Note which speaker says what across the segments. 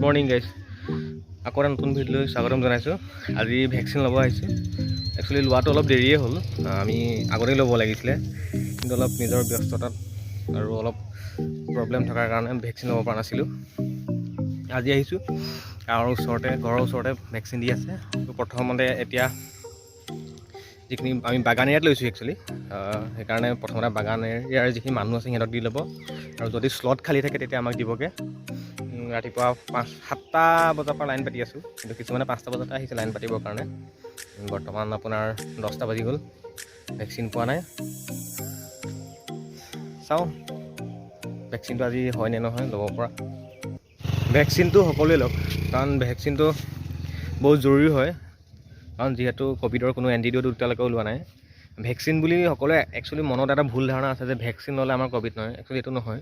Speaker 1: Morning guys, আকৌ এটা নতুন ভিডিঅ'লৈ স্বাগতম জনাইছোঁ। আজি ভেকচিন ল'ব আহিছোঁ। একচুৱেলি লোৱাটো অলপ দেৰিয়ে হ'ল, আমি আগতেই ল'ব লাগিছিলে, কিন্তু অলপ নিজৰ ব্যস্ততাত আৰু অলপ প্ৰব্লেম থকাৰ কাৰণে ভেকচিন ল'ব পৰা নাছিলোঁ। আজি আহিছোঁ গাঁৱৰ ওচৰতে, ঘৰৰ ওচৰতে ভেকচিন দি আছে। প্ৰথমতে এতিয়া যিখিনি আমি বাগান এৰিয়াত লৈছোঁ একচুৱেলি, সেইকাৰণে প্ৰথমতে বাগান এৰিয়াৰ যিখিনি মানুহ আছে সিহঁতক দি ল'ব আৰু যদি শ্লট খালী থাকে তেতিয়া আমাক দিবগৈ। ৰাতিপুৱা 5-7টা বজাৰ পৰা লাইন পাতি আছোঁ, কিন্তু কিছুমানে 5টা বজাতে আহিছে লাইন পাতিবৰ কাৰণে। বৰ্তমান আপোনাৰ 10টা বাজি গ'ল, ভেকচিন পোৱা নাই। চাওঁ ভেকচিনটো আজি হয় নে নহয় ল'ব পৰা। ভেকচিনটো সকলোৱে লওক, কাৰণ ভেকচিনটো বহুত জৰুৰী হয়, কাৰণ যিহেতু ক'ভিডৰ কোনো এণ্টিড'ট এতিয়ালৈকে ওলোৱা নাই। ভেকচিন বুলি সকলোৱে একচুৱেলি মনত এটা ভুল ধাৰণা আছে যে ভেকচিন ল'লে আমাৰ ক'ভিড নহয়। একচুৱেলি এইটো নহয়।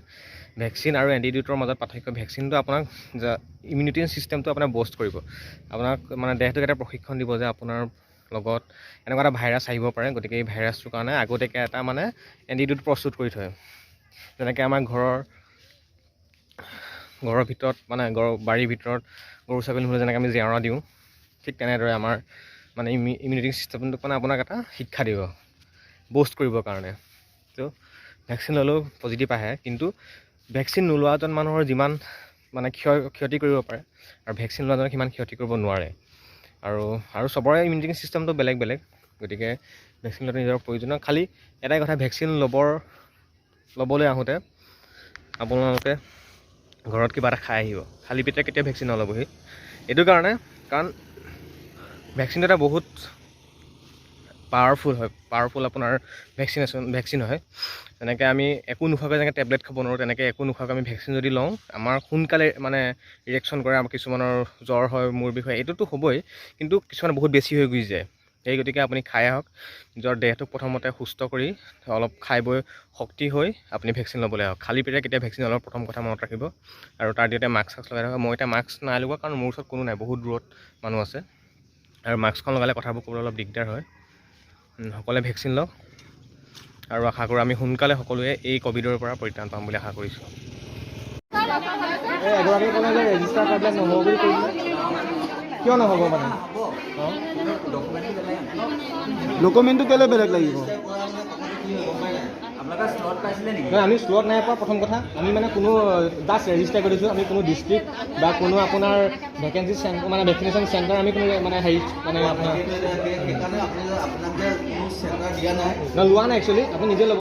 Speaker 1: ভেকচিন আৰু এণ্টিড'টৰ মাজত পাৰ্থক্য, ভেকচিনটো আপোনাক ইমিউনিটি ছিষ্টেমটো আপোনাক বষ্ট কৰিব, আপোনাক মানে দেহটোক এটা প্ৰশিক্ষণ দিব যে আপোনাৰ লগত এনেকুৱা এটা ভাইৰাছ আহিব পাৰে, গতিকে এই ভাইৰাছটোৰ কাৰণে আগতীয়াকৈ এটা মানে এণ্টিড'ট প্ৰস্তুত কৰি থয়। যেনেকৈ আমাৰ ঘৰৰ ঘৰৰ ভিতৰত মানে ঘৰৰ বাৰীৰ ভিতৰত গৰু ছাগলী নহ'লে যেনেকৈ আমি জেওৰা দিওঁ, ঠিক তেনেদৰে আমাৰ মানে ইমিউনিটি ছিষ্টেমটোক মানে আপোনাক এটা শিক্ষা দিব বষ্ট কৰিবৰ কাৰণে। ত' ভেকচিন ল'লেও পজিটিভ আহে, কিন্তু ভেকচিন নোলোৱাজন মানুহৰ যিমান মানে ক্ষতি কৰিব পাৰে আৰু ভেকচিন লোৱাজনক সিমান ক্ষতি কৰিব নোৱাৰে। আৰু আৰু চবৰে ইমিউনিটি ছিষ্টেমটো বেলেগ বেলেগ, গতিকে ভেকচিন লোৱাটো নিজৰ প্ৰয়োজনীয়। খালি এটাই কথা, ভেকচিন ল'বলৈ আহোঁতে আপোনালোকে ঘৰত কিবা এটা খাই আহিব। খালী পেটে কেতিয়াও ভেকচিন নল'বহি, এইটো কাৰণে, কাৰণ ভেকচিনটো এটা বহুত পাৱাৰফুল হয়, পাৱাৰফুল আপোনাৰ ভেকচিন হয়। যেনেকৈ আমি একো নোখোৱাকৈ যেনেকৈ টেবলেট খাব নোৱাৰোঁ, তেনেকৈ একো নোখোৱাকৈ আমি ভেকচিন যদি লওঁ, আমাৰ সোনকালে মানে ৰিয়েকশ্যন কৰে। আমাৰ কিছুমানৰ জ্বৰ হয়, মূৰ বিষ হয়, এইটোতো হ'বই, কিন্তু কিছুমান বহুত বেছি হৈ গুচি যায়। সেই গতিকে আপুনি খাই আহক, নিজৰ দেহটোক প্ৰথমতে সুস্থ কৰি অলপ খাই বৈ শক্তি হৈ আপুনি ভেকচিন ল'বলৈ আহক। খালী পেটে কেতিয়া ভেকচিন নল'ব, প্ৰথম কথা মনত ৰাখিব। আৰু তাৰ দ্বিতীয়তে মাস্ক চাস্ক লগাই থাকক। মই এতিয়া মাস্ক নাই লগোৱা, কাৰণ মোৰ ওচৰত কোনো নাই, বহুত দূৰত মানুহ আছে আৰু মাস্কখন লগালে কথাবোৰ ক'বলৈ অলপ দিগদাৰ হয়। সকলোৱে ভেকচিন লওক আৰু আশা কৰোঁ আমি সোনকালে সকলোৱে এই ক'ভিডৰ পৰা পৰিত্ৰাণ পাম বুলি আশা কৰিছোঁ। এই এগৰাকী ক'লে যে ৰেজিষ্টাৰ কাৰ্ডবিলাক নহ'ব বুলি কৈ দিলে। কিয় নহ'ব মানে?
Speaker 2: ডকুমেণ্টটো কেলৈ বেলেগ লাগিব?
Speaker 3: আপোনালোকে শ্লট পাইছিলে নেকি?
Speaker 1: নহয়, আমি শ্লট নাই পোৱা। প্ৰথম কথা, আমি মানে কোনো জাষ্ট ৰেজিষ্টাৰ কৰি দিছোঁ। আমি কোনো ডিষ্ট্ৰিক্ট বা কোনো আপোনাৰ ভেকেঞ্চি চেণ্টাৰ মানে ভেকচিনেশ্যন চেণ্টাৰ আমি কোনো মানে হেৰি মানে আপোনাৰ
Speaker 2: সেইকাৰণে আপুনি আপোনাক যে কোনো চেণ্টাৰ দিয়া নাই।
Speaker 1: নহয়, লোৱা নাই। একচুৱেলি আপুনি নিজে ল'ব।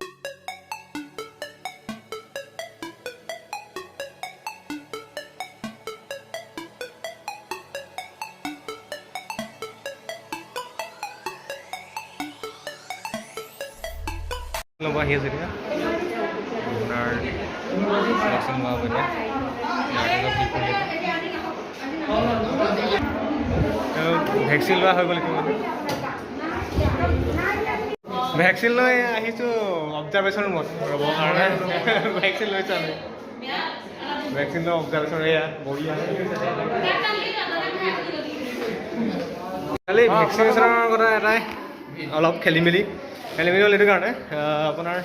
Speaker 1: ল'ব আহি আছে এতিয়া। আপোনাৰ ভেকচিন লোৱা হ'ব এতিয়া। নাৰ্ছিঙত ভিৰ কৰি আছে। ভেকচিন লোৱা হৈ গ'ল ইতিমধ্যে। ভেকচিন লৈ আহিছোঁ অবজাৰভেশ্যন ৰুমত ৰ'বৰ কাৰণে। ভেকচিন লৈছোঁ আমি, ভেকচিন লৈ অবজাৰভেশ্যন এয়া বহি আছে। খালি ভেকচিনেশ্যনৰ কথা এটাই অলপ খেলি মেলি হ'ল। এইটো কাৰণে আপোনাৰ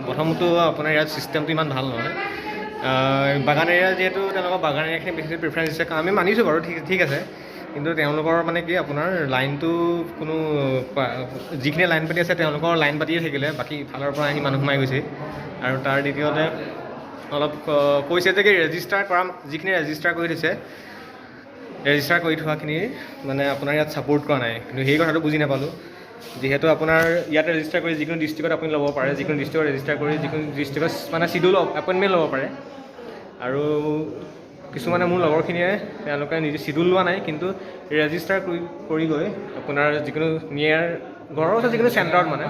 Speaker 1: প্ৰথমটো আপোনাৰ ইয়াত ছিষ্টেমটো ইমান ভাল নহয়। বাগান এৰিয়া যিহেতু, তেওঁলোকৰ বাগান এৰিয়াখিনি বেছি প্ৰিফাৰেঞ্চ দিছে, কাৰণ আমি মানিছোঁ বাৰু, ঠিক ঠিক আছে। কিন্তু তেওঁলোকৰ মানে কি আপোনাৰ লাইনটো কোনো যিখিনি লাইন পাতি আছে তেওঁলোকৰ লাইন পাতিয়ে থাকিলে, বাকী ইফালৰ পৰা আহি মানুহ সোমাই গৈছে। আৰু তাৰ দ্বিতীয়তে অলপ কৈছে যে কি ৰেজিষ্টাৰ কৰা যিখিনি ৰেজিষ্টাৰ কৰি থৈছে, ৰেজিষ্টাৰ কৰি থোৱাখিনিৰ মানে আপোনাৰ ইয়াত ছাপোৰ্ট কৰা নাই। কিন্তু সেই কথাটো বুজি নাপালোঁ, যিহেতু আপোনাৰ ইয়াত ৰেজিষ্টাৰ কৰি যিকোনো ডিষ্ট্ৰিক্টত আপুনি ল'ব পাৰে, যিকোনো ডিষ্ট্ৰিক্টত ৰেজিষ্টাৰ কৰি যিকোনো ডিষ্ট্ৰিক্টত মানে চিডিউল এপইণ্টমেণ্ট ল'ব পাৰে। আৰু কিছুমানে মোৰ লগৰখিনিয়ে তেওঁলোকে নিজে চিডিউল লোৱা নাই, কিন্তু ৰেজিষ্টাৰ কৰি কৰি গৈ আপোনাৰ যিকোনো নিয়াৰ ঘৰৰ ওচৰত যিকোনো চেণ্টাৰত মানে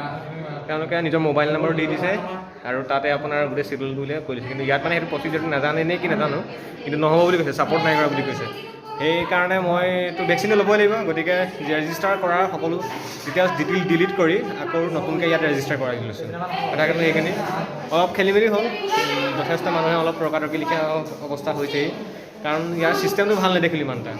Speaker 1: তেওঁলোকে নিজৰ মোবাইল নম্বৰো দি দিছে আৰু তাতে আপোনাৰ গোটেই চিডিউলটো উলিয়াই কৈ দিছে। কিন্তু ইয়াত মানে সেইটো প্ৰচিডিউৰটো নাজানে নে কি নাজানো, কিন্তু নহ'ব বুলি কৈছে, ছাপৰ্ট নাই কৰা বুলি কৈছে। সেইকাৰণে মইতো ভেকচিনটো ল'বই লাগিব, গতিকে ৰেজিষ্টাৰ কৰাৰ সকলো ডিটেইলছ ডিটেইল ডিলিট কৰি আকৌ নতুনকৈ ইয়াত ৰেজিষ্টাৰ কৰাই লৈছোঁ। কথাখিনি সেইখিনি অলপ খেলি মেলি হ'ল। যথেষ্ট মানুহে অলপ তৰ্কাতৰ্কি লিখা অৱস্থা হৈছেই, কাৰণ ইয়াৰ ছিষ্টেমটো ভাল নেদেখিলোঁ ইমান এটা।